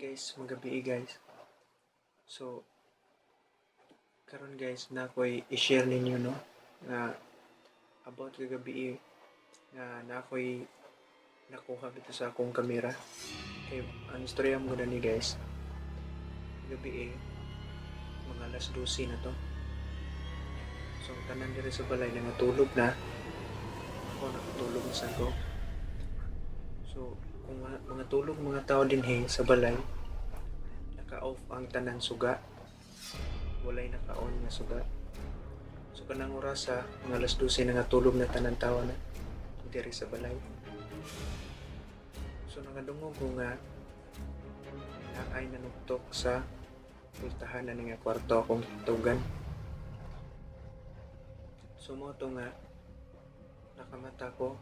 Guys, magabi guys. So karon guys, na ako'y i-share ninyo, no, nga about kagabi nga na ako'y nakuha dito sa akong kamera. Kay ang istorya mo ni guys, gabi mga alas 12 na to. So ang tanan diri sa balay nangatulog na. Ako nakatulog na sa ko. So kung mga tulog mga tao dinhi sa balay, naka-off ang tanan suga. Walay naka-on nga suga. So kanang orasa, mga alas 12, nangatulog na tanan tao na diri sa balay. So nangadungog ko nga naay nanuktok sa pultahan na nga kwarto akong tugan. So mo to nga nakamata ko.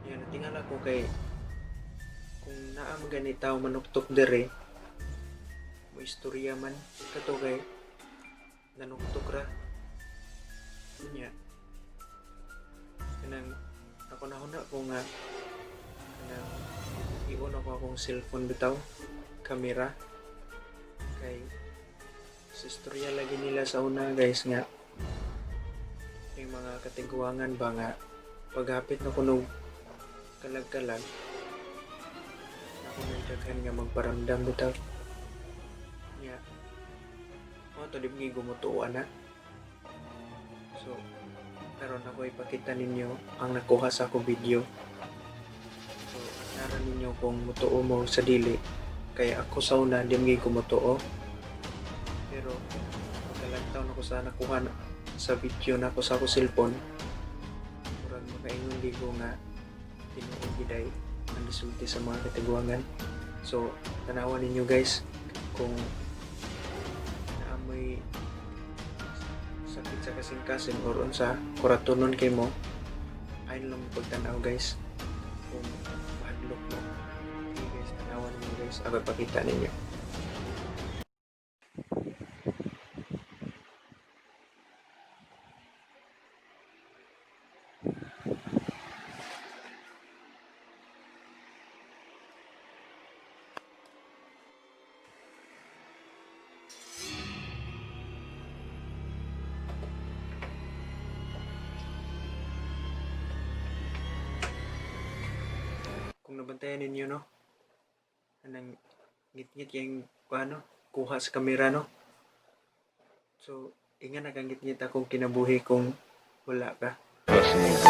Yan, natingala ko kay kung naa man gani tao manuktok dere, mo istorya man kato kay nanuktok ra. Nya kanang ako nahuna ko nga kanang i-on ako akong cellphone bitaw, kamera, kay sa istorya lagi nila sa una guys nga yung mga katiguangan ba nga paghapit na kunog kalag-kalag ako may daghan nga magparamdam bitaw. Nya mo to, di ba gumutuo ana? So karon ako ipakita ninyo ang nakuha sa akong video. So nara ninyo kung mutuo mo sa dili, kaya ako sa una di mo gumutuo, pero pagkalagtaw na ko sa nakuha na, sa video na ako sa ako cellphone, murag makaingon di ko nga tinuod giday ang gisulti sa mga katiguangan. So tanawan ninyo guys, kung naamoy sakit sa kasing-kasing or unsa, kuratonon kay mo, ayon lang pagtanaw guys kung mahadlok mo. Okay guys, tanawan ninyo guys, ako ipakita ninyo. Kung nabantayan ninyo, no, anang ngit-ngit yung ano kuha sa kamera, no? So inga na kang ngit-ngit akong kinabuhi kung wala ka. Personal